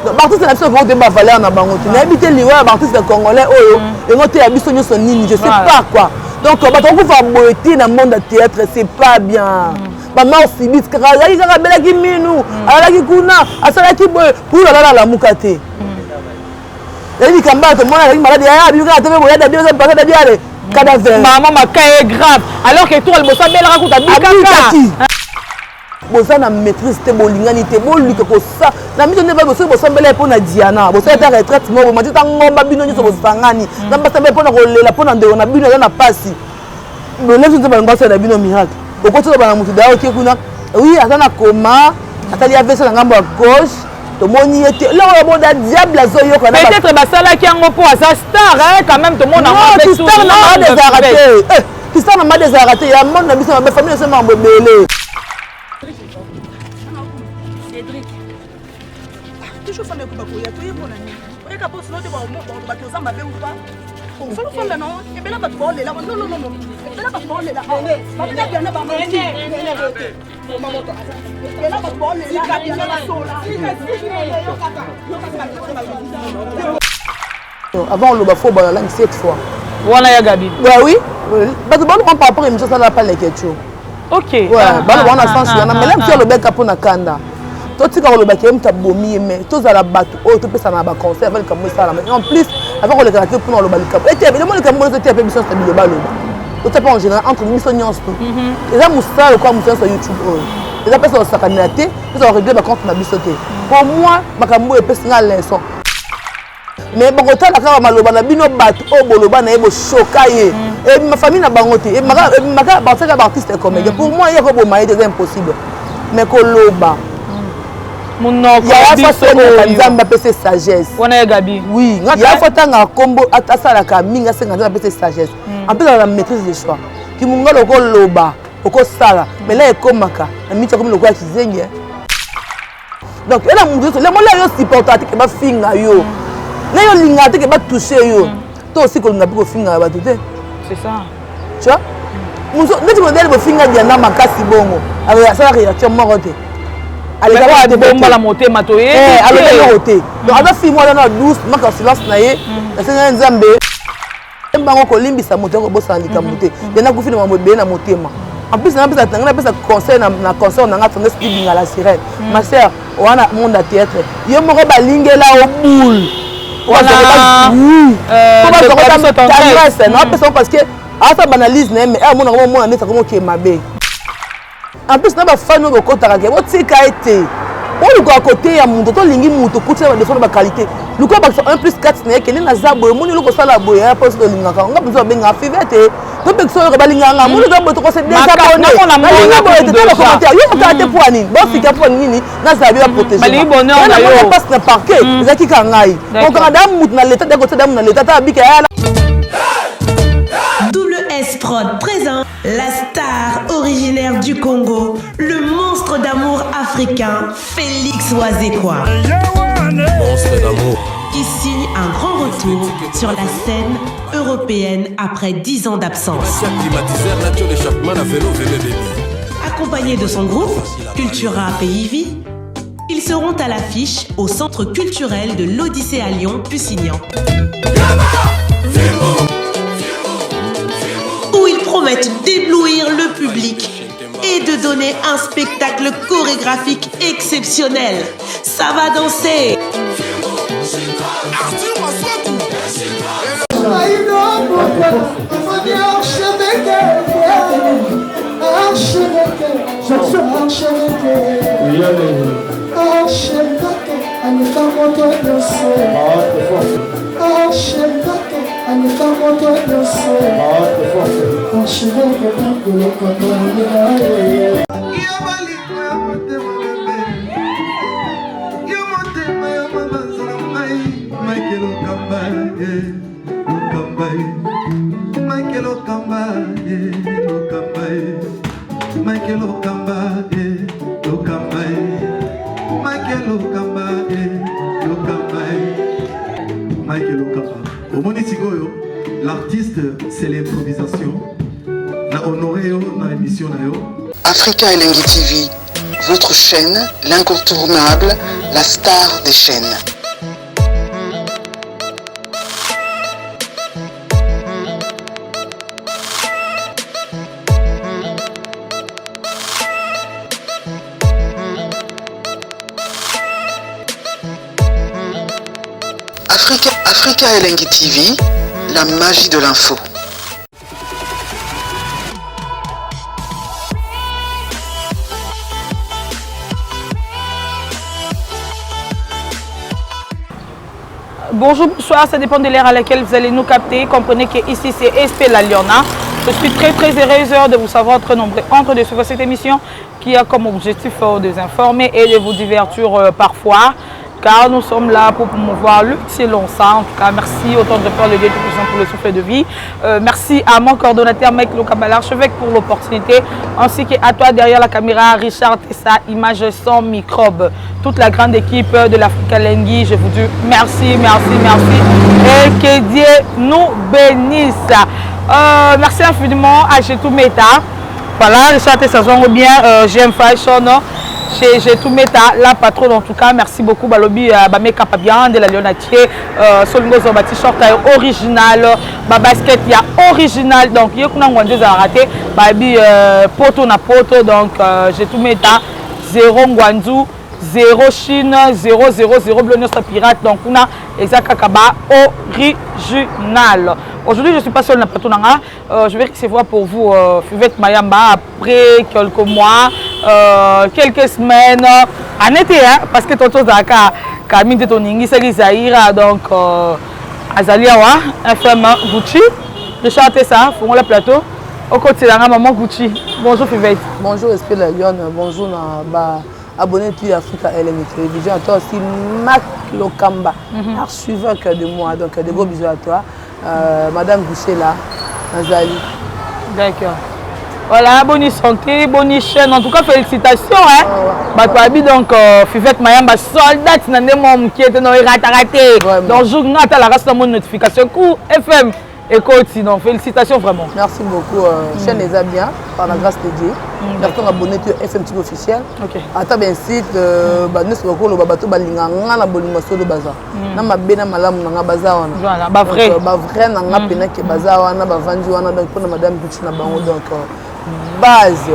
Baartiste na biso vote ba valeur na bango te. Nayebi te liwa ya baartiste congolais oyo mm. engo te ya biso nyonso nini, je sais pas quoi. Donc bato bakufa boye te na monde ya théâtre, c'est pas bien. Mm. Bamort subite kaka azalaki kaka abelaki minu, mm. alalaki kuna, asalaki boye pour alala alamuka te. Ezali likambo ya tomona azalaki malade ya abimi kaka te mpe boya dabi oza mpasa dabi ale cadavre. Maman maka est grave alors que tour liboso abelaka kuta abikaka. Boza na maîtrise te, bolingani te, boluka kosa na miso nde soki bosambela ye mpo na Diana, bosala ata retraite moko, bomati ta ngomba bino nyonso bosangani na basambela mpo na kolela mpo na ndeko na bino aza na pasi. Bolebisi nzambe alingi asala na bino miracle. Okoti oloba na motu daya oke kuna, oui aza na coma, asali AVC na ngambo ya gauche, tomoni ye te. Eloko ya boda diable azoyoka na peut-être basalaki yango mpo aza star hein, quand même tomona yango star na malade ezalaka te. Kistar na malade ezalaka te ya monde na biso mabe famille na biso makambo ebele. Cédric. Toujours fanda ko bakoya toye pona nini? Oyeka po sino te ba ba bato oza mabe ou pas? Ofanda fanda non? Ebela bato baolela non non non non. Ebela bato baolela. Babela bien ba menti. Ebela bato baolela bien ba sola. Avant oloba fo bala langue cette fois. Wana ya Gabi. Bah oui. Bato baloba par rapport émission sala pas leketio. OK. Ouais, ah, baloba wana sens wana mais même si alobeka mpo na kanda. Totika koloba ke moto abomi ye mais tozala bato oyo topesana na baconseil avant likambo esalama. En plus avant kolekana te mpona koloba likambo ete elemo likambo nyonso ete mpe biso nyonso na biloba loba. Totia mpe en général entre biso nyonso to. Eza mosala lokola mosala nyonso ya YouTube oyo. Eza mpesa kosakanela te, mpesa koregle bacompte na biso te. Pour moi makambo oyo epesi nga leçon. Mais bokotala kaka maloba na bino bato oyo boloba na ye boshoka ye mm. ebima famille na bango te ebimaka batisaka baartiste comédien mm. Pour moi ye koboma ye te eza impossible mais koloba mm. monoko yafasenaka nzambe apesa sagesse wana ya Gabi. Oui, ya fo atangaka nkombo asalaka mingi asenga nzambe apesa sagesse. En plus azala na maîtrise de soi kimongalo okoloba okosala mais la ekomaka na miti akomi lokola kizengi. Donc ena mutu nyonso lemo le yo supporta te ke bafinga yo, le yo olingaka te ke batouche yo, to osi kolinga mpe kofinga bato te. C'est ça. Tu vois, neti modele bofinga Diana makasi bongo asala réaction moko te. Alekabomba motema toye. Aloba eloko te. Donc aza fille mwana na douce maka silence na ye. Nasengaki nzambe bango kolimbisa moto akobosana likambo te. Diana akufi na mambo ebele na motema. En plus nanga napesa conseil na concert nanga Tendresse Dibinga la sirène, ma sœur wana monde ya théâtre yo moko balingela o boule Tendresse naopesa parce que asa banalyse na ye mais amonaka momona ndeti akomoke mabe. En plus na bafani oyo bokotaka ke botika ye te, olukaka koteya moto tolingi moto okuti na badefo na baqualité luka bakisa 1 plus 4 na ye kende naza boye omoni eloko osala boye ya mposo tolingaka nga mpenza babengaka five te topekisa oyoka balingaka nga moni oza boye tokose désabonné balingi boye te tala commentaire yo motala te mpo ya nini bosika mpo ya nini nazala bi baprotege pasi na parquet ezalaki kaka ngai okanga da mutu na leta da kotia da mutu na leta ta abika ya. WS Prod présent la star originaire du Congo, le monstre d'amour africain, Félix Wazekwa. Monstre d'amour. Qui signe un grand retour sur la scène européenne après 10 ans d'absence. Accompagné de son groupe, Cultura Pays Vie, ils seront à l'affiche au centre culturel de l'Odyssée à Lyon, Pusignan. Où ils promettent d'éblouir le public et de donner un spectacle chorégraphique exceptionnel. Ça va danser! Omoni sikoyo l'artiste, c'est l'improvisation. Na honoré yo na émission na yo. Africa Elengi TV. Votre chaîne, l'incontournable, la star des chaînes. Africa, Africa Elengi TV, la magie de l'info. Bonjour, bonsoir, ça dépend de l'heure à laquelle vous allez nous capter. Comprenez que ici c'est SP La Liona. Je suis très très heureuse de vous savoir très nombreux entre de suivre cette émission qui a comme objectif euh, de vous informer et de vous divertir euh, parfois car nous sommes là pour promouvoir l'excellence. En tout cas, merci autant de faire le Dieu Tout-Puissant pour le souffle de vie. Euh, merci à mon coordonnateur Mike Lokamba, l'archevêque, pour l'opportunité, ainsi qu'à toi derrière la caméra, Richard Tessa, image sans microbe. Toute la grande équipe de l'Africa Lengui, je vous dis merci, merci, merci. Et que Dieu nous bénisse. Euh, merci infiniment à Jetou Meta. Voilà, Richard Tessa, bien, euh, j'aime Fashion. Chez chez Tumeta, la patronne en tout cas, merci beaucoup. Balobi, euh, ba make-up bien de la Léonatier, euh, Solingo Zoba t-shirt original, ba basket ya original. Donc, ye kuna ngwanjo za raté, babi euh, poto na poto. Donc, euh, j'ai Tumeta, zéro ngwanzu, zéro Chine, 0 0 0 bleu nyonso pirate. Donc, kuna eza kaka ba original. Aujourd'hui, je suis pas seule na plateau nanga. Euh, je vais recevoir pour vous euh, Fivette Mayamba après quelques mois, euh, quelques semaines, en été, hein, parce que tonton Zaka, Kamine toningisaki Zaira, donc euh, azali awa, FM Gucci. Richard Tessa, fongola plateau. Okotela nga maman Gucci. Bonjour Fivette. Bonjour Esprit la Lionne, bonjour na ba abonné tu Africa LM Télévision, à toi aussi Mac Lokamba, mm -hmm. archevêque de moi, donc de gros bisous à toi. Euh, Madame Guchela, Nazali. D'accord. Voilà, bonne santé, bonne chaîne. En tout cas, félicitations. Hein. Oh, ouais. Bato abi donc euh, Fivette Mayamba soldat na nde mwa mokie te no erataka te. Donc jour nga ata la race na mon notification coup FM ekoti donc félicitations vraiment. Merci beaucoup. Euh, mm. Chaîne eza bien par la grâce de Dieu. Mm. Merci abonné tu FM TV officiel. Okay. Ata ben site euh, ba nyonso bakoloba bato balinga nga na bolingo solo baza. Mm. Na mabe na malamu na nga baza wana. Voilà, ba vrai. Donc, euh, ba vrai na nga mm. pena ke baza wana bavandi wana donc pona madame Gucci na bango donc euh, base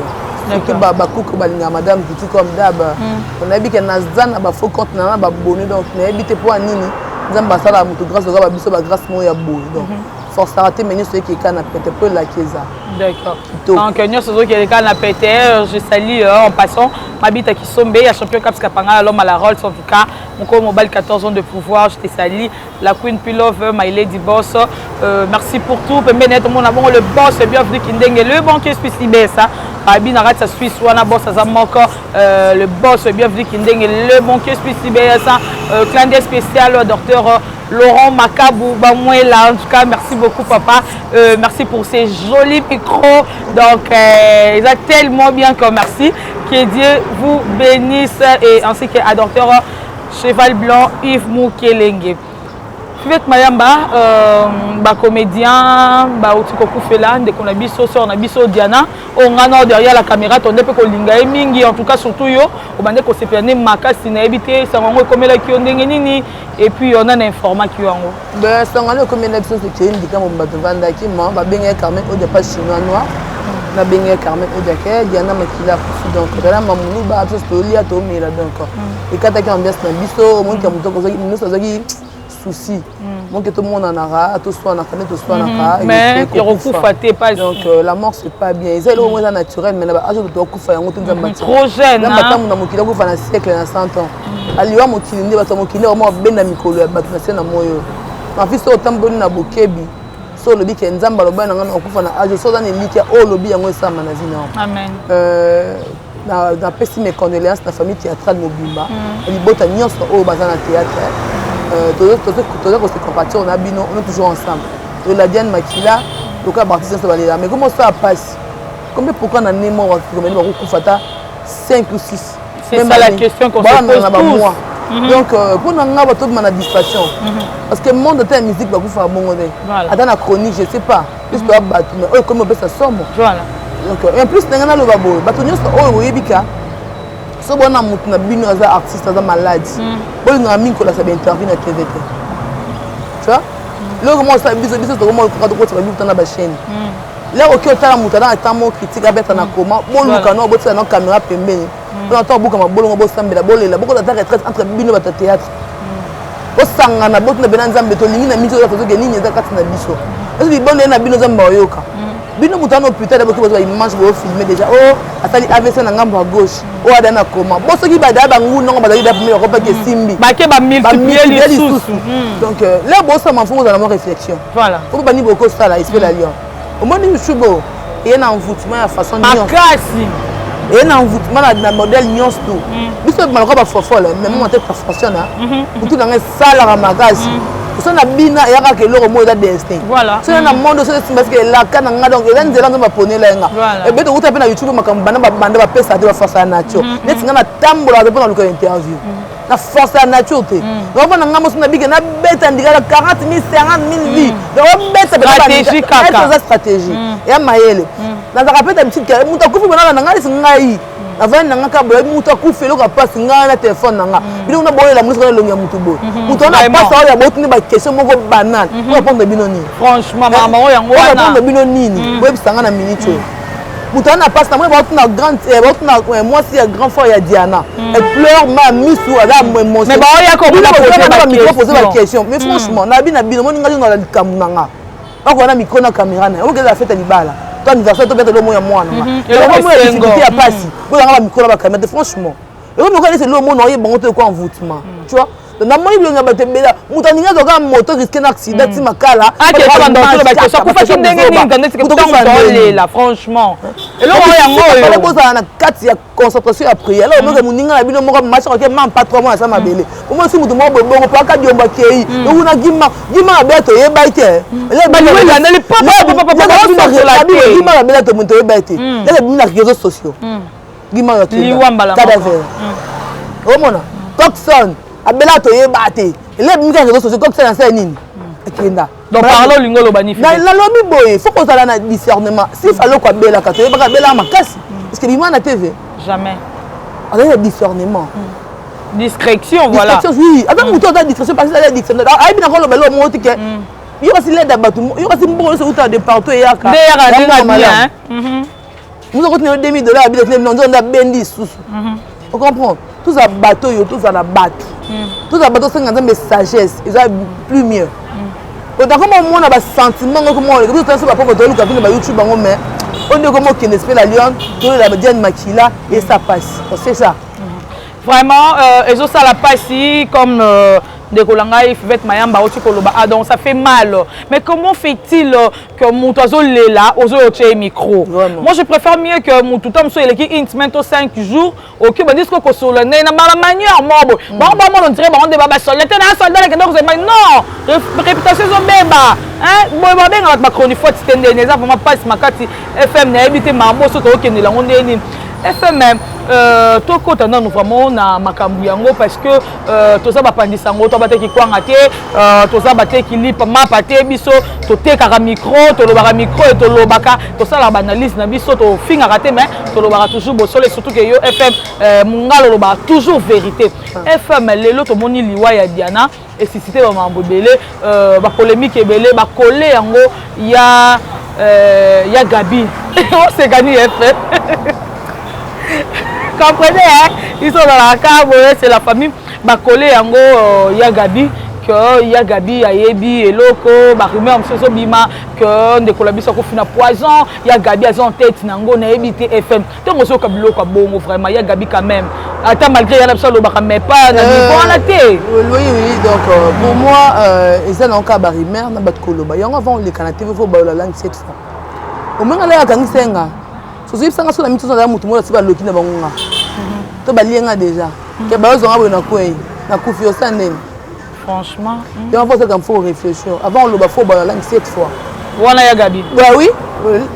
surtout bakuku balinga madame Gucci comme d'hab. Mm. Nayebi ke naza na ba faux compte na na ba bonne donc nayebi te po nini nzambe asala moto grâce lokola babiso ba grâce moko ya boye donc mm -hmm. forcera te mais nyonso ekeka na pete po elaki eza D'accord. Donc, nyonso ezokende kaka na pete. Je salue euh, en passant Mabita Kisombe, ya champion Caps Kapanga, l'homme à la Rolls en tout cas. Moko mobile 14 ans de pouvoir, je te salue. La Queen Pilove, my lady boss. Euh, merci pour tout. Pembeni tout le monde bon le boss, bienvenue Kindenge, le banquier suisse Ibesa. Abi na rata Suisse wana boss aza moko euh, le boss bienvenue Kindenge, le banquier suisse Ibesa. Euh, clin d'œil spécial docteur Laurent Makabu Bamwela. En tout cas, merci beaucoup papa. Euh, merci pour ces jolis micros. Donc, euh, ils ont tellement bien que merci. Que Dieu vous bénisse et ainsi que docteur Cheval Blanc Yves Mukelenge. Fivette Mayamba, euh, ba comédien, ba outi kokufela, ndeko na biso, sœur na biso Diana, oyo nga nao derrière la caméra tonde mpe kolinga ye mingi, en tout cas surtout yo, obande kosepela nde makasi, nayebi te sango yango ekomelaki yo ndenge nini, et puis yo nani informaki yo yango? Ben sango yango ekomelaki biso tokei ndika mobimba tovandaki, ma babengaki Carmen Odia pa chinois noir, nabengaki Carmen Odia ke Diana Makila akufi, donc tala mamuluba biso tolia tomela, donc ekataki ambiance na biso, omoniki ya moto nyonso azwaki souci moke tomonanaka toswanaka nde toswanaka mais ekokufa te pas donc euh, la mort c'est pas bien eza eloko moko eza naturel mais na baage oyo tokufa yango te nzambe trop jeune nzambe atambo na mokili akufa na siècle na 100 ans aliwa mokili nde bato ya mokili bango babenda mikolo ya bato na se na moi oyo mafi soki otamboli na bokebi so olobi ke nzambe aloba na ngai nakokufa na age so oza na elikya oyo olobi yango esalama na vie na yo euh, napesi mes condoléances na famille théâtrale mobimba libota nyonso oyo baza na théâtre euh, toza kose compatir na bino on est toujours ensemble tolela Diane Makila lokola baartiste nyonso balela mais comment osala mpasi combien pourquoi na ne moko bakomeli bakokufa ata 5 ou 6 C'est ça la question qu'on se pose tous. Mm -hmm. Donc, euh, pour nga bato bima na distraction mm -hmm. parce que monde ata ya musique bakufaka bongo te ata na chronique je sais pas plus toya bato mais oyo ekomi opesa somo voilà. Donc, en plus ndenge naloba boye bato nyonso oyo boyebi ka So bona mutu na bino aza artiste, aza malade, bolingaka mingi kolasa bainterview na TV te, tu vois. Loko moko osala biso, biso tokomokoka tokotisa babibuta na bachaîne. Lero oki otala moto aza na temps moko critique, abeta na koma, boluka no botika no caméra pembeni mpona to abuka mabolongo, bosambela, bolela, bokota ata retraite entre bino bato ya théâtre, bosangana, botuna pena Nzambe. Tolingi na miso oyo tozoke nini eza kati na biso. Esi libonde ye na bino, Nzambe baoyoka bino. Moto wana hôpital, boki bozwa image, bofilme déjà o asali AVC na ngambo ya gauche, oyo ada na koma. Bo soki badaya banguna ngo bazali da pembeni, bakopaki esimbi. Bake bamultiplie lisusu. Donc là bosama, faut kozala mwa réflexion. Voilà. Po bani bokosala esprit la lion, omoni YouTube oyo eye na envoûtement ya façon nyonso. Makasi. Eye na envoûtement na modèle nyonso tu. Biso maloka bafofole, mais moma te fonctionne. Kutu nanga esalaka makasi so na bina, eya kaka eloko moko eza destin. So na monde so esimba sike elaka na nga, donc eza nzela Nzambe aponela ye nga. Ebe tokuta mpe na YouTube, makambo banda banda bapesa te, baforce ya nature. Neti nga natambolaka te mpo na luka interview na force ya nature te. Donc mpo na nga moso nabike nabeta ndika na 40 000, 50 000 vues, donc obeta. Stratégie kaka. Eza stratégie ya mayele. Nazalaka mpe d'habitude ke moto akufi bonaka na ngai, neti ngai navandi na nga kaka boye, moto akufi, eloko ya mpasi, ngai na telefone na nga, biloko na boyela moto na elongi ya motu boye, moto wana mpasi oyo botuni baquestion moko banale po répondre bino nini? Franchement, mama oyo yango wana. Répondre bino nini? Boyebisa nga na minute oyo, moto wana mpasi namoni baotuna grand, baotuna mwasi ya grand frère ya Diana, elle pleure ma misu, aza émotion. Mais baoya komona micro, poser baquestion. Mais franchement, nabi na bino, moni ngai na likambo na nga, bakoka na micro na caméra na ye, oyo eza fête ya libala to anniversaire to peut-être lomo ya mwana nga, Eloko ya esengo. Difficulté ya pasi, bozanga bamicro na bacaméra te. Franchement, eloko moko neti eloko mona oyeba bango te ekwa envoûtement, tu vois. Namoni bilongi ya bato ebele, moto alingi azoka moto risque na accident ti makala. Akufaki ndenge nini? Tandis que ntango tolela, franchement, eloko oyo yango oyo. Bozala na kati ya concentration ya prière. Alors omoke moninga na bino moko machaka ke mam pas 3 mois asa mabele, omo si moto moko boye bongo po aka diombo akei okuna gima gima mabe, toyeba te. Gima mabe, to moto toyeba te, leke bimi na réseaux sociaux, gima cadavre. Omona Coxon abela, toyeba te, ele bimi kaka réseaux sociaux. Coxon asala nini? Akenda. Donc par là olingi oloba ni? Nalobi boye, faut kozala na discernement. Si faloko abelaka, toyebaka abelaka makasi, parce que bima na TV. Jamais. Azali na discernement. Discrétion, voilà. Oui, aza motu aza discrétion, parce que aza discernement, ayebi na koloba eloko moko tike yo kasi leda bato yo kasi mbongo nyonso euta de partout eyaka. Nde eyaka ndenge bien. Moto akoti na yo 2000 dollar, abila tine nzonda nde abendi lisusu, ocomprendre. Tozala bato oyo, tozala bato, tozala bato, osenga Nzambe sagesse, eza plus mieux. Otakoma omona basentiment ngo komona biso toso bapoko, toluka bino bayoutube bango, mais oyo nde koma okende spe la lion, tolela Diane Makila, esa pasi, c'est ça. Vraiment, ezosala pasi comme ndeko na ngai Fivette Mayamba auti koloba. Ah, donc ça fait mal, mais comment fait-il que moto azolela, ozoyotia ye micro? Moi, je préfère mieux que motu ta mosu eleki une semaine to 5 jours, oki bandi siko kosolola ndenge na bala manière moko boye. Bango bamona, on dirait bango nde basoldat te na soldat nakende kozema. Non, réputation ezobeba boye, babenga bato bachronifote te. Ndeni eza vraiment mpasi makati. FM, nayebi te mambo so tookendela yango ndenge nini. FM, tokota nanu vraiment na makambo yango, parce que toza bapandisa yango, to bateki kwanga te, toza bateki lipa mapa te. Biso totekaka micro, tolobaka micro e tolobaka, tosalaka baanalyse na biso, tofingaka te, mais tolobaka toujours bosolo, surtout ke yo FM mongala olobaka toujours vérité. FM, lelo tomoni liwa ya Diana esuscité bamambo ebele, bapolémique ebele, bakole yango ya Gabi. Osekani FM, comprenez hein, ils sont dans la cave, c'est la famille. Bakole yango ya Gabi, que ya Gabi ayebi eloko, barumeur mosusu ezobima que ndeko na biso akufi na poison, ya Gabi aza en tête nango. Nayebi te FM, ntongo ozoyoka biloko ya bongo, vraiment, ya Gabi quand même, ata malgré ya na biso alobaka, mais pas na niveau wana te. Oui, donc pour moi, eza nango kaka barumeur na bato koloba yango. Avant oleka na TV, faut balola langue cette fois. Omenga lelo akangisa nga, sozoyebisanga so na miti ozala motu moko asi baloki na bango nga to balie nga déjà ke bayozwanga boye na kwei nakufi, osa ndeni? Franchement. Yango faut osaka, faut réfléchir avant oloba, faut balola langue cette fois. Wana ya Gabi. Ouais, oui,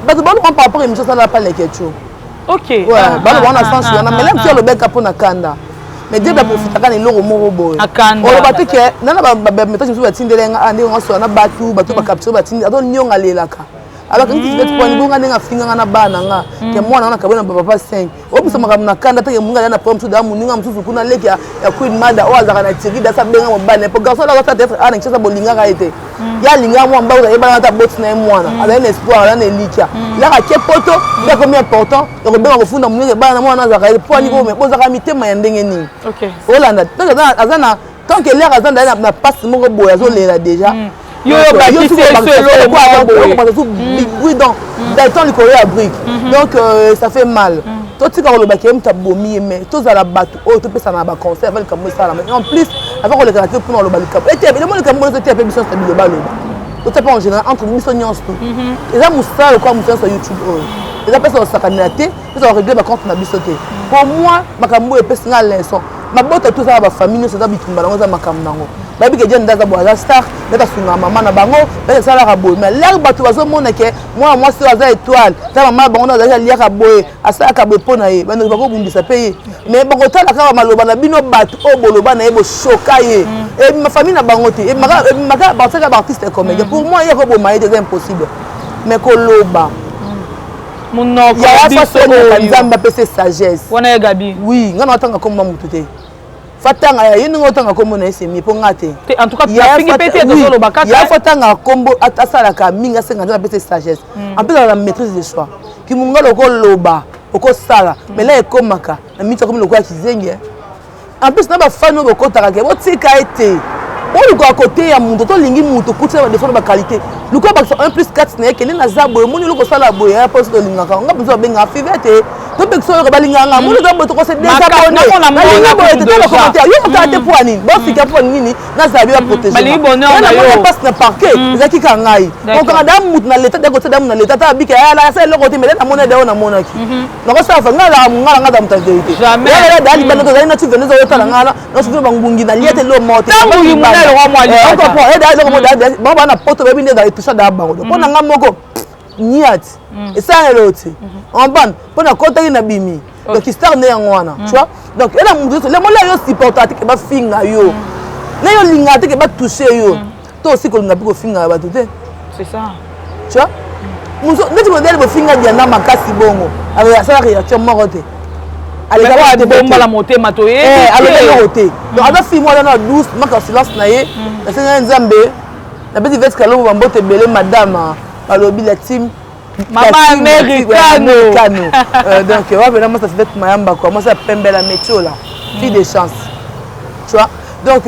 bato balonga par rapport émission osala pa lekecho. Ok. Baloba wana sens wana, mais lem ti alobeka mpo na kanda, mais diable aprofitaka na eloko moko boye. Oloba te ke nana bamessage mosusu batindela nga ndenge nga sola na bato, bato bacapture, batindi azo nionga alelaka. Abakangi Fivette mpo nibonga ndenge afinganga na bana nga ke mwana wana kabona papa 5 obisa makambo na kanda teke moninga aza na problème mosusu daa moninga mosusu kuna leki ya Queen Mada oyo azalaka na Turquie dasa abenga mobali na ye po garçon aza théâtre awa na Kinshasa bolingaka ye te. Ye alingaka mwa mbangu ayebana ata boti na ye mwana azali na espoir azali na elikya laka ke poto nde akomi important ya kobenga kofunda moninga ebana na mwana azalaka ye po ani bozalaka mitema ya ndenge nini olanda aza na tant que l'heure aza na pasi moko boye azolela déjà. Yo yo bakisi eloko bridon béton likolo ya brique, donc ça fait mal. Totika kolobaki ye moto abomi ye, mais tozala bato oyo topesana na baconseil avant likambo esalama. En plus, avant koleka na te mpona koloba likambo ete elemo likambo nyonso te mpe biso nyonso na biloba aloba totia mpe en général entre biso nyonso tu eza mosala lokola moto nyonso ya YouTube oyo eza mpesa kosakanela te, mpesa korégler bacompte na biso te. Pour moi, makambo oyo epesi nga leçon. Mabota to ezaka bafamille nyonso eza bitumba nango, eza makambo nango. Bayebi ke Diane nde aza boye, aza star, ndeti asungaka mama na bango, ndeti asalaka boye. Mais l'heure bato bazomona ke mwana mwasi oyo aza étoile, ta mama na bango nde azalaki aliaka boye, asalaka boye mpo na ye, bandeko bakobundisa mpe ye. Mais bakotala kaka maloba na bino bato oyo boloba na ye, boshoka ye, ebima famille na bango te, ebimaka batisaka baartiste comédien. Pour moi, ye akoboma ye te, eza impossible. Mais koloba monoko biso oyo Nzambe apesa sagesse wana ye Gabi. Oui, nga na otanga kombo mutu te, fatanga ye ndenge otanga kombo na ye semi mpo nga te. En tout cas nafingi mpe te, tozoloba kaka. Ya fatanga kombo asalaka mingi, asenga Nzambe apesa sagesse. En plus azala na maîtrise de soi. Kimongala okoloba, okosala, mais là ekomaka na miti, akomi lokola kizengi. En plus na bafani oyo bokotaka ke botika ye te, olukaka kote ya moto tolingi moto okuti na badéfauts na baqualité, luka bakisa 1 plus 4 na ye kende naza boye, omoni eloko osala boye ya mposo tolingaka nga mpenza babengaka Fivette, topekisa oyoka balingaka nga moni oza boye, tokose désabonner, balinga boye te. Tala commentaire yo mokala te, mpo ya nini bosika, mpo nini nazala bio baprotéger mpasi na parquet ezalaki kaka ngai okanga da mutu na leta, dakotia da mutu na leta ta abika asala eloko te. Mele namoni dayo namonaki nakosala fa ngai alaka mongala, ngai aza moto ya vérité. Yala da libanda tozali na tuve nde ozotala ngai na tuve bangungi na lia te lo moko te bango baa na poto, bayebi nde ezala etoucha daa bango. Mpo na ngai moko niati esalelo te en mpo nakotaki na bimi, donc star nde yango wana, tu vois. Donc ena moto nyonso lemo lia yo supporta te ke bafinga yo, na yo olingaka te ke batouche yo to osi kolinga mpe kofinga bato te. C'est ça. Tu vois, neti modele bofinga Diana makasi bongo, asala réaction moko te. Alekabomba motema. Toyealoba eloko te. Donc aza fille moko aza na douce maka silence na ye. Nasengai Nzambe, napesi Vete Kalombo bambote ebele, madame balobi la team. Mama Americano. Americano. Donc wapena mwasi Fivette Mayamba quoi, mwasi ya pembe la metiola, fille de chance, tu vois. Donc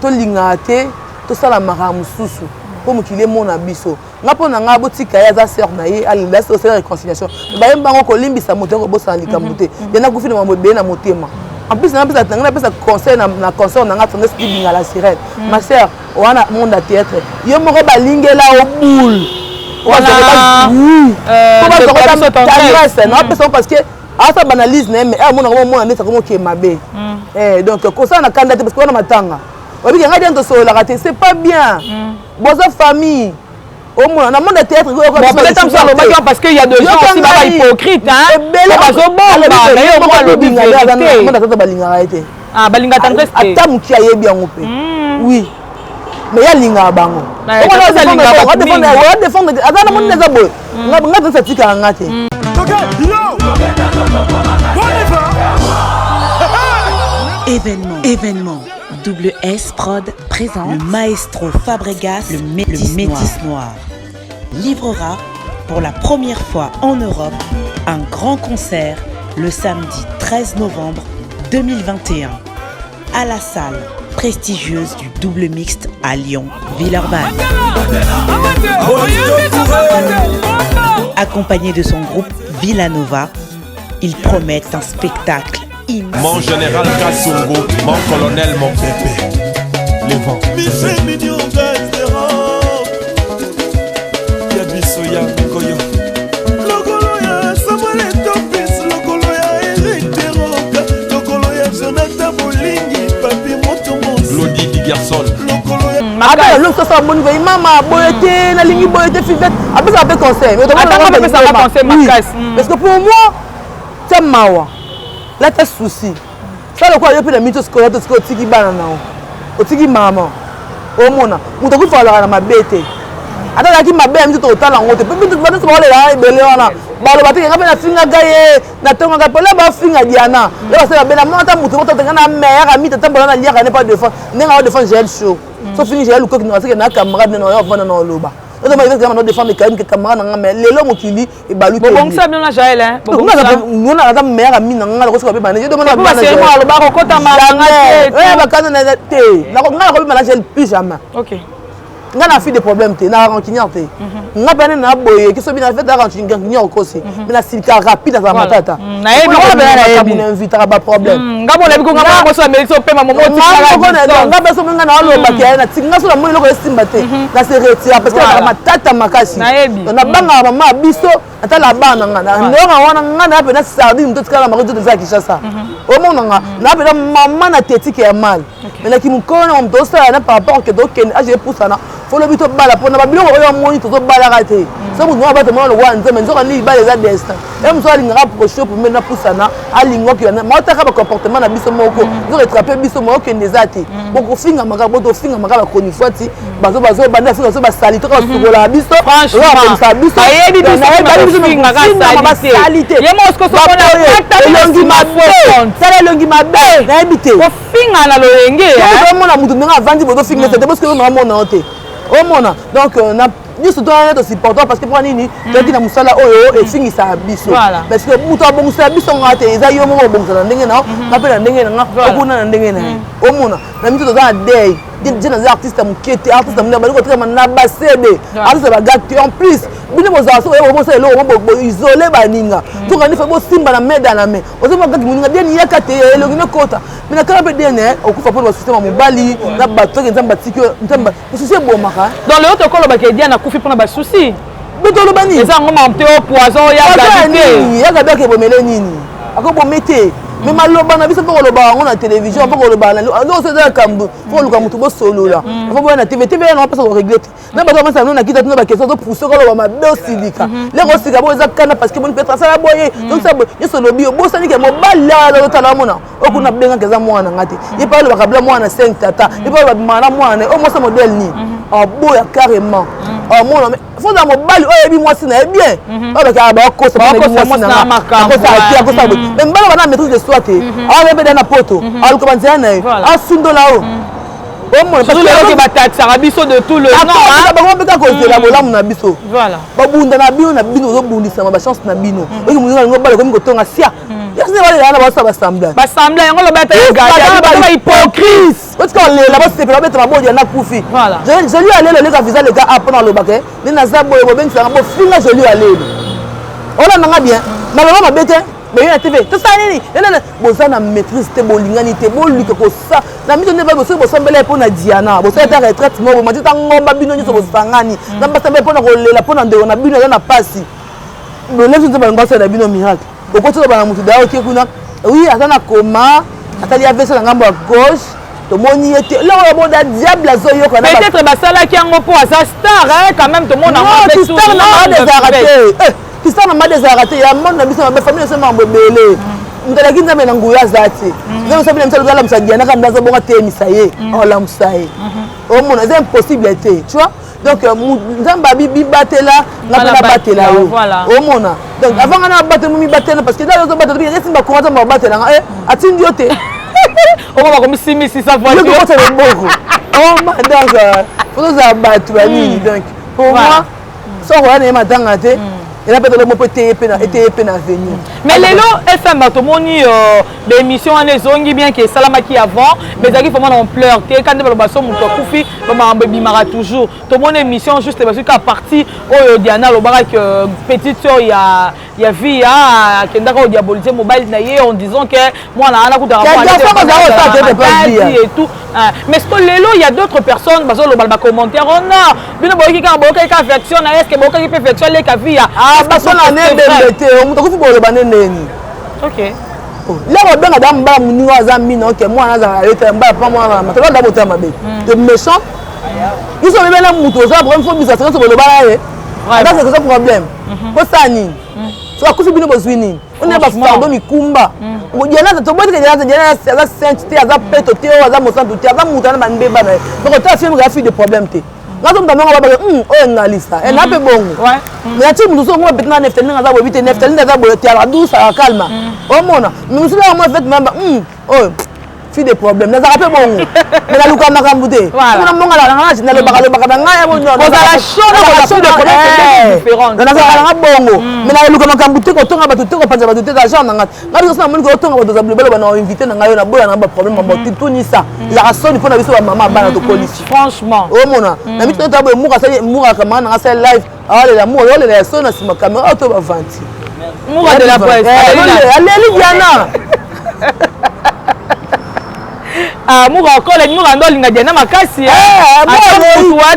tolingaka te tosala makambo mosusu mpo mokili emona biso. Nga mpo na nga, botika ye, aza sœur na ye, alinda osala réconciliation. Bayembi bango kolimbisa moto akobosana likambo te. Ye nakufi na mambo ebele na motema. En plus napesa nga napesa conseil na consort na nga Tendresse Dibinga la sirène, ma sœur wana monde ya théâtre, yo moko balingela o boule tendresse naopesa parce que asala baanalyse na ye, mais amonaka momona neti akomoke mabe. Donc kosala na kanda te parce que wana matanga obiki ngai dian tosololaka te, c'est pas bien. Boza famille, omona na monde ya théâtre. Alobaki parce que y a des gens aussi baba hypocrite, hein, bazobomba na ye moko alobi vérité. Monde ata balingaka ye te. Ah, balinga Tendresse te. Ata moki ayebi yango mpe, oui, mais ye alingaka bango, défendre aza na moni eza boye. Nga Tendresse atikaka nga te. Événement, événement. Double S Prod présente le maestro Fabregas, le métis, le métis noir. Livrera pour la première fois en Europe un grand concert le samedi 13 novembre 2021 à la salle prestigieuse du Double Mixte à Lyon, Villeurbanne. Accompagné de son groupe Villanova, il promet un spectacle immense. Mon général Kassongo, mon colonel, mon bébé. Les vents. Michel Minyonga Espérance ya biso ya koyo, lokolo ya Samuel Etopis, lokolo ya Erik Teroka, lokolo ya Jonathan Bolingi, Papi Motomos. Lodi Digerson. Lokolo ya Ata lelo soso aboni koyi mama boye te, nalingi boye te. Fivette apesaka mpe conseil. Atanga apesaka conseil makasi. Parce que pour moi tia mawa lata souci sa lokola yo mpe na mito sikoyo to sikoyo otiki bana na yo, otiki mama, omona moto akufa alaka na mabe te. Ata azalaki mabe ya miso, tokotala yango te. Mpe bato baolela ebele wana baloba te nga mpe nafingaka ye, natongaka mpe la bafinga Diana le basala mabe na mona. Ata motu moko nga na meilleur ami, tata mbola naliaka ne pas défendre ndenge ao défendre Jael Show. So fini Jael lukoki na seke na camarade nene oyo avanda na oloba ozo défendre Karim ke camarade na nga. Mais lelo mokili ebaluki. Bobongisa bino na Jael, hein? Ngona aza meilleur ami na nga, nakosoka mpe bana. Aloba kokota. Bakanda te, nga nakobima na Jael plus jamais. Nga na fille de problème te, na rancunière te. Nga mpe na boye kiso bina fête rancunière okosi, mais na silika rapide, azala matata na invitaka baproblème. Nga mona biko, nga moso amelisi opema momo. Nga mpe soki nga na olobaki ya na nga so namoni eloko esimba te, na se retire parce que azalaka matata makasi. Nabangaka mama ya biso, natala bana nga na ndonga wana. Nga na mpe na sardine moto tikala mako nzoto eza ya Kinshasa. Omona nga na mpe na mama na tetike ya mal, mais naki mokolo na moto osala na par rapport ke tokende age epusana, folobi tobala mpona babiloko oyo amoni tozobalaka te. So motu moko bato mona lokwa Nzambe, nzoka nde libala eza destin. E mosu alingaka approche pembeni, napusana alinga okenda maotaka bacomportement na biso moko ezoretrape biso mo okende eza te. Bokofingamaka, botofingamaka bachronifuati bazobanda afinga so basali toka basukolaka biso, akolisaka biso basali te. Elongi mabe, tala elongi mabe, nayebi te. Kofinga na loyenge. Omona motu ndenge avandi, bozofinga te, bosoki omona yo te, omona. Donc na nyonso towana tosupporter parce que mpo nini? Toyaki na mosala oyo efingisaka biso parce que moto abongisaka biso nga te. Eza yo moko obongisa na ndenge na yo, nga mpe na ndenge na nga, okuna na ndenge na ye. Omona na miso toza na deuil. Je naza artiste ya moke te, artiste ya monene, bali kotekama na basede, artiste ya baga te. En plus bino bozala so oyeba bosala eloko boisole baninga, tokandi fe bosimba na main dans la main. Ozomona kaki moninga bien yaka te, elongi nokota me na kala mpe dene okufa mpona basystème ya mobali na bato. Toke Nzambe atiki yo, Nzambe basusi ebomaka. Donc lelo tokolobaka Diana akufi mpona basusi. Beto oloba nini? Eza yango makambo te, o poison ya gabi te. Ya gabi akebomele nini? Akobome te, mais maloba na biso mpo koloba yango na télévision, mpo koloba nyonso eza likambo mpo koluka motu bosolola, mpo boya na TV. TV yana mpesa korégler te na bato bamasa no na kita tuna baquestion, ozopousse koloba mabe, osilika leko osika bo eza kana parce que boni peut-être asala boye. Donc sa boye nyonso olobi, obosani ke mobali azotala, amona okuna bengaka eza mwana nga te. Ye mpe alobaka bla mwana 5 tata, ye mpe aloba bimaka na mwana na ye oyo mwasi modèle nini, aboya carrément. Omona foza mobali oyo ayebi mwasi na ye bien, oyo bakaka bakosa mwasi na akosa akosa boye, mais mibali bana maîtrise de soi te. Awa mpe da na poto aluka banzela na ye, asundola o. Omona bataxaka biso de tout le bango mpe kaka kozela bolamu na biso, babunda na bino na bino, ozobundisama bachance na bino. Oki moninga alingi obala, komi kotonga sia yasine, balela na basala basemblant. Basemblant yango loba ata hypocrite, otika olela, basepela, babeta mabodi yana kufi. Joli alelo eleka visa leka a mpona alobaka nde naza boye, bobengisanga bofinga. Joli alelo olandanga bien, maloba mabe te. Boye na TV tosala nini? Boza na maîtrise te, bolingani te, boluka kosa na miso nde soki bosambela ye mpo na Diana, bosala ta retraite moko, bomati ta ngomba, bino nyonso bosangani na basambela mpo na kolela mpo na ndeko na bino aza na pasi. Bolesi nzambe alingo asala na bino miracle. Okoti oloba na motu daya oke kuna, oui, aza na coma, asali AVC na ngambo ya gauche, tomoni ye te. Eloko ya boda diable azoyoka. Peut-être basalaki yango mpo aza star quand même, tomona. Star na malade ezalaka te, kistar na malade ezalaka te. Ya monde na biso mabe, famille na biso makambo ebele. Moto alaki Nzambe na nguya aza te. Nzambe sobi na biso alamusa Diana kaka nde azobonga, teyemisa ye, olamusa ye, omona eza impossible te, tu vois. Donc Nzambe abi bibatela, nga mpe nabatela yo, omona. Donc avant nga nabatela, mibatela, parce que da ozobatela esimba courant, Nzambe abatela nga atindi yo te. Oko bakomisimisisa. Voiture loboko oma. Donc faut tozala bato banini. Donc pour moi, soko oya na ye matanga te, eza mpe tolomo mpo eteye mpe na avenir. Mais lelo FM tomoni baémission wana ezongi, bien ke esalamaki avant, mais ezalaki vraiment na ampleur te. Kandi baloba so moto akufi, bamakambo ebimaka toujours. Tomoni émission juste bazwi ka partie oyo Diana alobaka ke petite sœur ya vie ya akendaka kodiaboliser mobali na ye en disant que mwana wana kutaka et tout. Mais ce que lelo il y a d'autres personnes bazoloba na bacommentaire: oh non, bino boyoki kaka, boyokaki kaka version na, est ce que boyokaki mpe version aleka vie ya Basona ne ebembe te, moto akufi boloba nde ndeni. Lero obenga da mbala moninga aza mina oke mwana azala yo te, mbala pa mwana matolo da botala mabe te, méchant. Biso obebela motu oza problème, faut bisa nyonso boloba na ye, ata eza problème. Kosala nini so akufi? Bino bozwi nini? Ona bafardeau mikumba. Diana, toboyike Diana, Diana aza sainte te, aza peto te, oyo aza mosantu te, aza motu ana bandeba na ye. Donc otala film, eza fille de problème te. Nga so mutu amonga babaka oyo engalisa na mpe bongo. Mais ati mutu so ngoma betina Neftali nga aza boye bite Neftali nde aza boye te ala douce ala calme. Omona mais mosusu kaka mwa fete mamba oyo fille de problème nazalaka mpe bongo mais naluka makambo te kuna mbongo alaka nanga nalobaka lobaka na ngai nazalaka nanga bongo mais naluka makambo te kotonga bato te kopanza bato te genre na ngai ngai biso namoni kotonga bato za bilobaloba na invité na ngai oyo naboya na baproblème mambo tunisa ezalaka soni mpo na biso bamama bana tokolisi. Franchement. Omona na miti nota boye muka asali muka kamara nanga asali live aolela muka olela ya soni na nsima kamera oyo to bavanti. Muka de la presse aleli Diana. Ah, Mura okola Mura ndo alinga Diana makasi. Mutu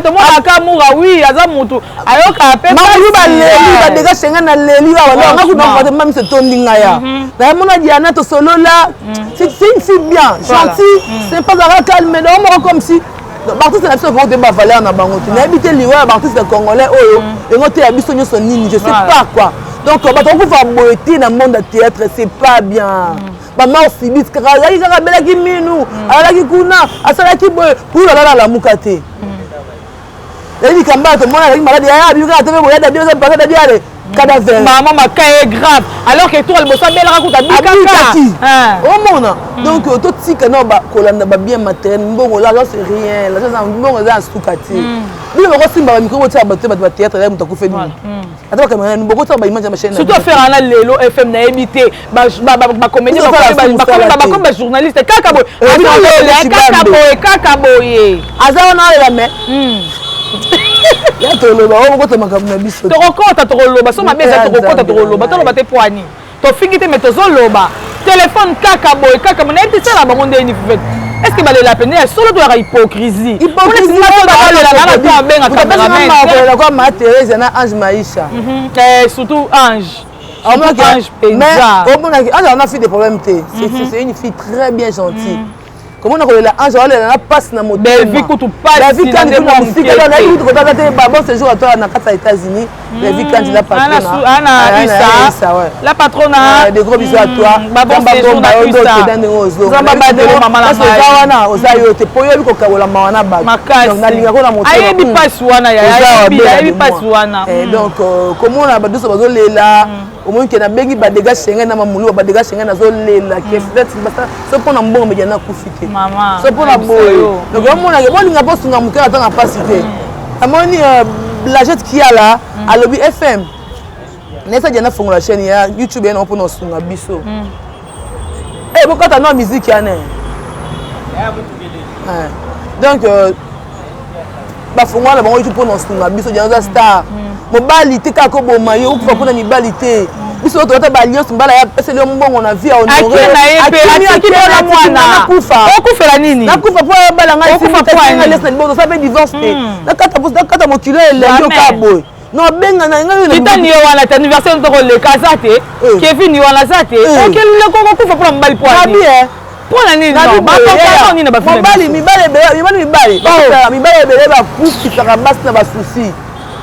tomonaka Mura oui aza mutu ayoka pe makulu baleli badega shenga na leli awa nga kuna kate mami se tondi nga ya na mona Diana tosolola. C'est une fille bien gentille, c'est pas zara calme donc moko comme si baartiste na biso vraiment toyeba valeur na bango te. Nayebi te liwa ya baartiste congolais oyo yango te ya biso nyonso nini, je sais pas quoi. Donc bato bakufa boye te na monde ya théâtre, c'est pas bien. Bamort subite kaka azalaki kaka abelaki minu alalaki kuna asalaki boye pour alala alamuka te. Ezali likambo ya tomona azalaki malade yaya abimi kaka te mpe boye dabi mpaka dabi ale cadavre. Maman maka est grave alors que tour liboso abelaka kuta abikaki omona. Donc totika na kolanda babien matériel mbongo. L'argent, c'est rien. L'argent, mbongo eza ya suka te. Bino bokosimba bamicro botia bato te bato bathéâtre ya moto akufeli ata bacaméra bokotia baimage ya bachaîne. Surtout affaire wana lelo FM nayebi te bacomédien bakomi bajournaliste kaka boye kaka boye kaka boye. Aza wana alela mais ya toloba oyo bokota makambo na biso. Tokokota tokoloba so mabe eza tokokota tokoloba toloba te poani tofingi te mais tozoloba telefone kaka boye kaka boye nayebi te sala bango ndeni fufete. Est ce que balela pene ya solo toyaka hypocrisie? Abenga kwa ma Thérèse na Ange Maisha. Surtout Ange. Ange penza. Omonaki Ange ana fille de problème te, c'est une fille très bien gentille. Comment nakolela Ange aolela na mpasi na motema kutu pasi na mosika nayebi kutu kotata te. Bon séjour atola na kati ya États-Unis. Bellevue Kandi la patrona. Ana Issa la patrona. De gros bisous à toi. Ba bon séjour na Issa. Nzamba badele mama na ngai. Oza wana oza yo te po yobi kokabola mawa na bato. Donc nalingaka na motema. Ayebi pasi wana ya ayebi ayebi pasi wana. Donc komona bato nyonso bazolela omoni ke nabengi badega shengai na mamulu badega shengai nazolela ke so mpona mbongo media nakufi te so mpona boye. Donc omonake bolinga mpo osunga moke ata na mpasi te. Namoni Blagette Kiala alobi FM nayesa Diana fongola chaîne ya YouTube ye nango mpona osunga biso. Bokata no musique yana. Donc bafongola na bango YouTube mpona osunga biso. Diana oza star mobali te kaka koboma yo okufa mpona mibali te. Biso oyo tokata baalliance mobali aya apeseli yo mbongo na vie honorenakufa. Okufela nini? Nakufa mpo ayobala ngai lesi na liboko tosala mpe divorce te. Nakata mokili oyo elengi oka boye no abenga na ngai. Titani yo wana te anniversaire tokoleka aza te Kevin wana aza te okeleko kokufa mpona mobali po mpona nini? Mobali mibali ebele mibali mibali mibali ebele bakufisaka basi na basusi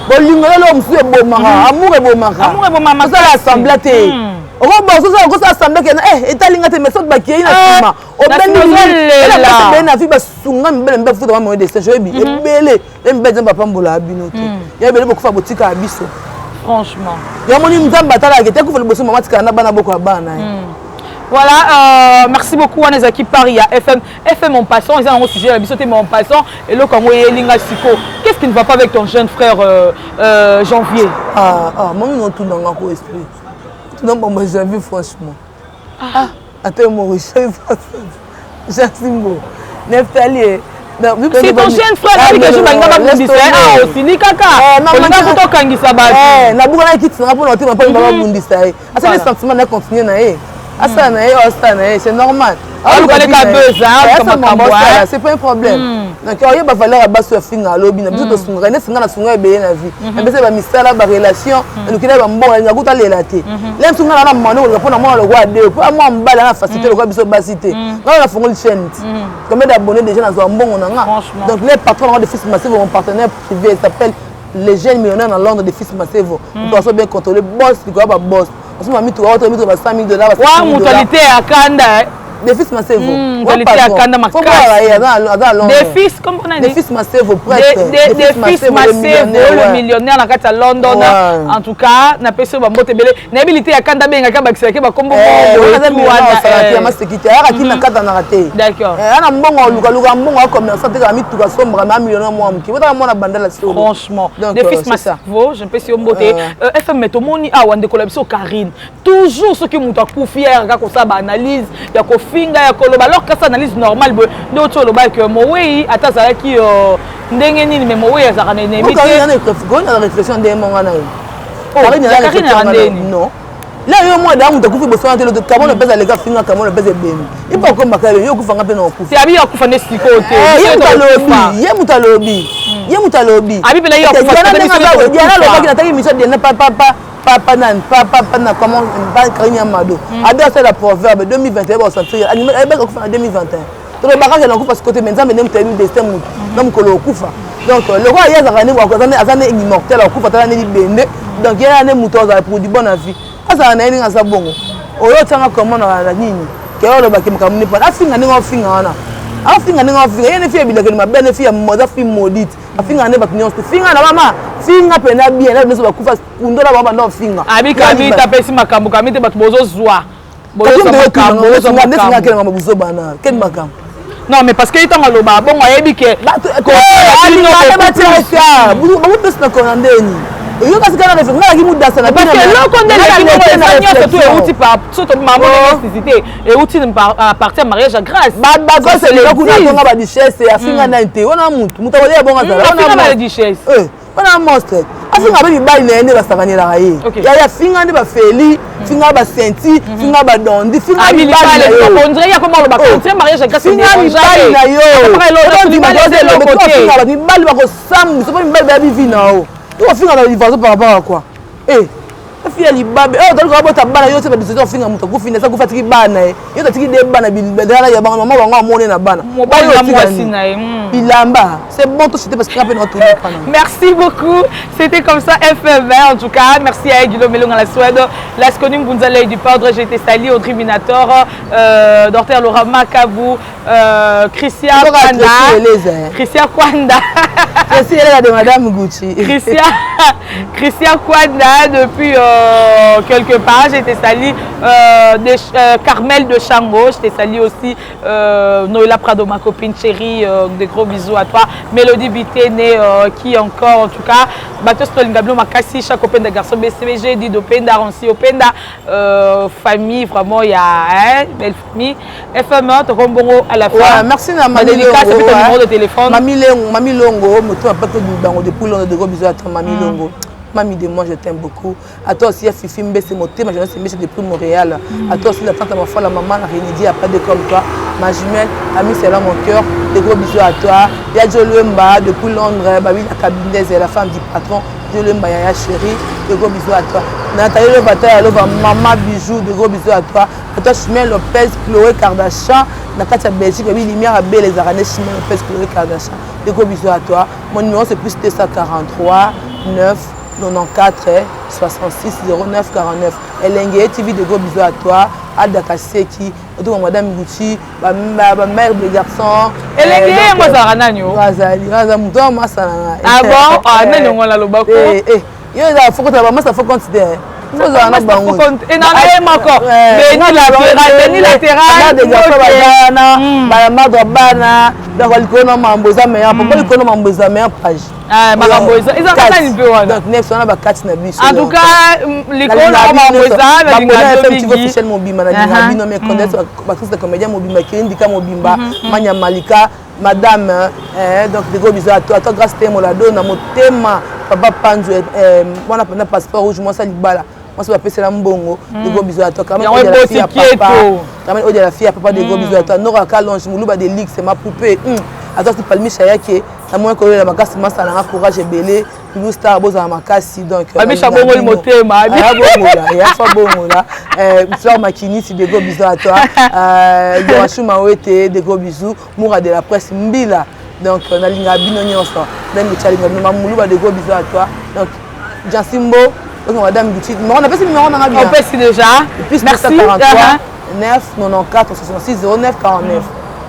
bolingo lelo mosusu ebomaka amour ebomaka osala assemblée te okosala assemblée kena etalinga te mais soki bakei na nsima obendi ebele na vie basunga mibele mibali futa bamoyen de singe oyebi ebele ye mibali Nzambe apambola bino te ya ebele bokufa botika ya biso. Franchement. Yamoni Nzambe atalaka te kufa liboso mama tikala na bana boko ya bana. Voilà, merci beaucoup. Wana ezalaki Paris ya FM. FM en passant, ils ont un sujet la biso mais en passant et le Congo elinga siko. Qu'est-ce qui ne va pas avec ton jeune frère Janvier? Ah ah, moi non tout dans ko esprit. Tout dans bon Janvier franchement. Ah, attends mon Jasimbo. Neftali. C'est ton jeune frère nayebi ke jour balinga babundisa ye ah osili kaka olinga kuta okangisa bato. Nabuka kiti nanga mpona otema mpo babundisa ye asali sentiment na continue na ye asala na ye oyo asala na ye, c'est normal. Alukaleka buzz makambo. C'est pas un problème. Donc oyeba valeur ya basi oyo afinga alobi na biso tosungaka neti nga nasunga ebele na vie napesa bamisala barelation nalukila bambongo nalinga kuta alela te le mosu nga na mama kolinga mpona mwana lokwa de po mwa mobali ana facilité lokwa biso basi te. Nga nafongoli chaîne ti combien d'abonnés déjà nazwa mbongo na nga. Donc les patrons nango de Fils Massive, mon partenaire privé s'appelle les jeunes millionnaires na Londres de Fils Masevo. Moto aso bien contrôlé boss likolo ya baboss asomba mituka oyo mituka ba 100 000 dollars. Wa mutualité ya kanda. Defis Masevo. Qualité ya kanda makasi. Aza Londres. Defis comme nani? Defis Masevo prêtre. Defis Masevo le millionnaire na kati ya London. En tout cas, napesi yo bambote ebele. Nayebi lite ya kanda abengaka abakisaka bakombo moko masekite ayaka kina katanaka te. D'accord. Ana mbongo alukaluka mbongo ya commerçant atekaka mituka asombaka na millionnaire mwa moke. Botaka mwana bandala solo. Franchement. Defis Masevo, je mpesi yo mbote. FM tomoni awa ndeko na biso Karine. Toujours soki moto akufi ayaka kaka kosala baanalyse ya kofinga ya koloba, alors kasi analyse normale boye nde oti oloba ke mowei ata azalaki ndenge nini, mais mowei azalaka na ennemi te. Réflexion ndenge monga na ye. Karine yaka ndeni. Non, la yo mwa da moto akufi boswana te. Kamon opesa aleka finga, Kamon opesa ebemi ipo akombaka yo okufanga mpe na okufa. Te, abi akufa nde sikoyo te. Ye moto alobi, ye moto alobi, ye moto alobi. Abi mpena ye akufa. Diana alobaki, nataki mission Diana papa papa nani papa na comment pa Karine ya Mado abi asala proverbe 2021 baosentir ayebaki akufa na 2021. Tolobaka ke nakufa sikoyo te, mais Nzambe nde moto ayebi destin motu na mokolo okufa. Donc lokola ye azalaka nde aza nde immortel, akufa tala nde libende. Donc ye aya nde moto azala pour du bon avis, azala na ye ndenge aza bongo. Oyo otianga comment na nini ke olobaki makambo nde pana afinga ndenge ofinga wana, afinga ndenge ofinga ye nde fi ya bilakeli mabe, nde fi ya aza fi maudite, afingaka nde bato nyonso. Finga na mama, finga mpena bien na nyonso bakufa, kundola bango banda ofinga. Abi kami tapesi makambo kami te, bato bozozwa. Ndesinga kele makambo buzobana keni makambo. Non, mais parce que ntango aloba bongo ayebi ke bakopesi na kona ndeni oyokasi kaka nga naki mudasa na parce que eloko nde nyonso tu euti par soto mamo nécessité euti à partir ya mariage ya Grâce. Bagrâce eleka kuna atonga baduchesse, afinga nani te wana mutu mutu akolia bongo azala. Afinga ba duchesse. Wana monstre, afinga mpe mibali na ye nde basakanelaka ye. Yaya, finga nde bafeli, finga basenti, finga badondi, finga mibali na yo, finga mibali na yo, finga mibali bakosambwisa mpo mibali bayabi vi na yo. Tokofinga na livraison par rapport à quoi? Efi ya libabe oyo tali kobota bana yo te, badisete ofinga moto akufi nde akufi, atiki bana ye, yo tatiki de bana bilala ya bango, mama bango amone na bana bilamba. C'est bon, tout c'était parce que mpe na tourne. Merci beaucoup, c'était comme ça FM. En tout cas, merci à Guillaume Melonga la Suède, Lasconi Mbunza du Padre, j'ai été sali Audrey Minator, Docteur Laura Makabou, Christian Kwanda, Christian Kwanda. Christian de Madame Gucci. Christian, Christian Kwanda depuis quelque part, j'ai été sali de Carmel de Chango, je t'ai sali aussi Noëlla Prado, ma copine chérie, des gros bisous à toi. Mélodie Bitene, qui encore en tout cas, Batos Tolingablo Makasi, chaque Openda garçon BCBG, Dido Penda, Rancy Openda, famille, vraiment il y a hein, belle famille. FM, Tokombongo à la fin. Ouais, merci na Mami dédicace et ton numéro de téléphone. Mami Longo, Mami Longo, moto a pas bango depuis Londres, de gros bisous à toi Mami Longo. Mami de moi, je t'aime beaucoup. À toi aussi, Fifi Mbesse, Motema, je Mbesse depuis Montréal. À toi aussi, la tante à ma foi, la maman, la Rénédi, a pas de comme toi. Ma jumelle, amie, c'est là mon cœur. Des gros bisous à toi. Ya Jolemba, depuis Londres, Babi, la cabine, la femme du patron. Jolemba, Yaya chérie, de gros bisous à toi. Nathalie Lobata, Lova, maman bijou, de gros bisous à toi. À toi, Chimène Lopez, Chloé Kardashian, na kati ya Belgique, Babi Lumière, Abel, les Aranais, Chimène Lopez, Chloé Kardashian. De gros bisous à toi. Mon numéro, c'est plus 243 9 94 66 09 49. Elenge TV, de gros bisous à toi. Alda Kaseki, donc Madame Gucci, ba mère de garçon. Elenge yango azalaka nani o? Azali, aza moto ya masa na ngai. Ah bon? Ah, nani yango nalobako? Yo eza fo kotala bamasa, fo compte te, ozala na bango. Enana ye moko beni latéral, beni latéral. De garçon baza wana, bayamadre bana. Donc likolo na mambo eza meilleur, po likolo na mambo eza meilleur page. Makambo eza kaka nini mpe wana. Donc neuf wana bakati na biso. En tout cas, likolo na mambo eza nalinga mingi officiel mobimba, nalinga bino. Mais connaître baartiste comédien mobimba, kirindika mobimba, manya malika madame, donc de gros bisous à toi, à toi Grâce Temo la na motema papa Panzu wana mpena passeport rouge, mwasi libala, mwasi bapesela mbongo, de gros bisous à toi. Carmen Odia, la fille ya papa, de gros bisous à toi. Nora Kalonge Muluba de Lix, ma poupée, à toi si Palmisha yake na moyen koyolela makasi, masala courage ebele, Lulu Star, bozala makasi. Donc Amisha bongoli motema. Bongola yafa bongola. Fleur Makinisi, de gros bisous à toi. Yoashu Mawete, de gros bisous. Moura de la presse Mbila, donc nalinga bino nyonso, même Tchalinga bino Mamuluba, de gros bisous à toi. Donc Jansimbo, donc Madame Gucci, numéro napesi, numéro nanga bien. Opesi déjà. Plus 243. 9 94 66 09 49.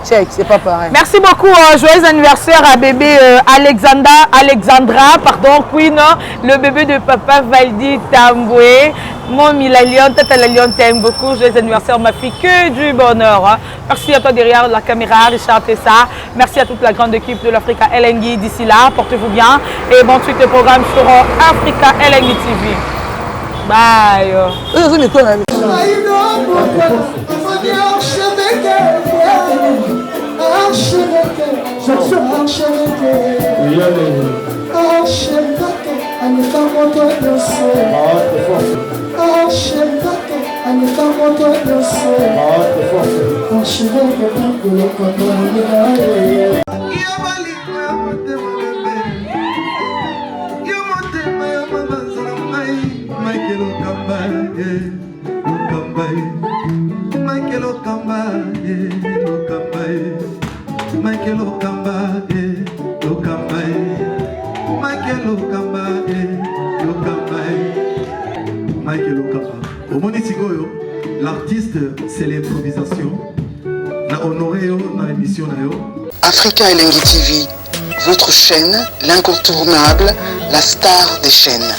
Check, c'est pas pareil. Merci beaucoup. Joyeux anniversaire à bébé Alexandra, Alexandra, pardon, Queen, le bébé de papa Valdi Tamboué. Mon la Lion, tata la Lion t'aime beaucoup. Joyeux anniversaire, ma fille, que du bonheur. Hein. Merci à toi derrière la caméra, Richard Tessa. Merci à toute la grande équipe de l'Africa Elengi. D'ici là, portez-vous bien. Et bon suite de programme sur Africa Elengi TV. Bye. Omoni sikoyo l'artiste, c'est l'improvisation. Na honoré yo na émission na yo. Africa Elengi TV, votre chaîne, l'incontournable, la star des chaînes.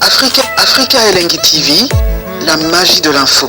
Africa, Africa Elengi TV, la magie de l'info.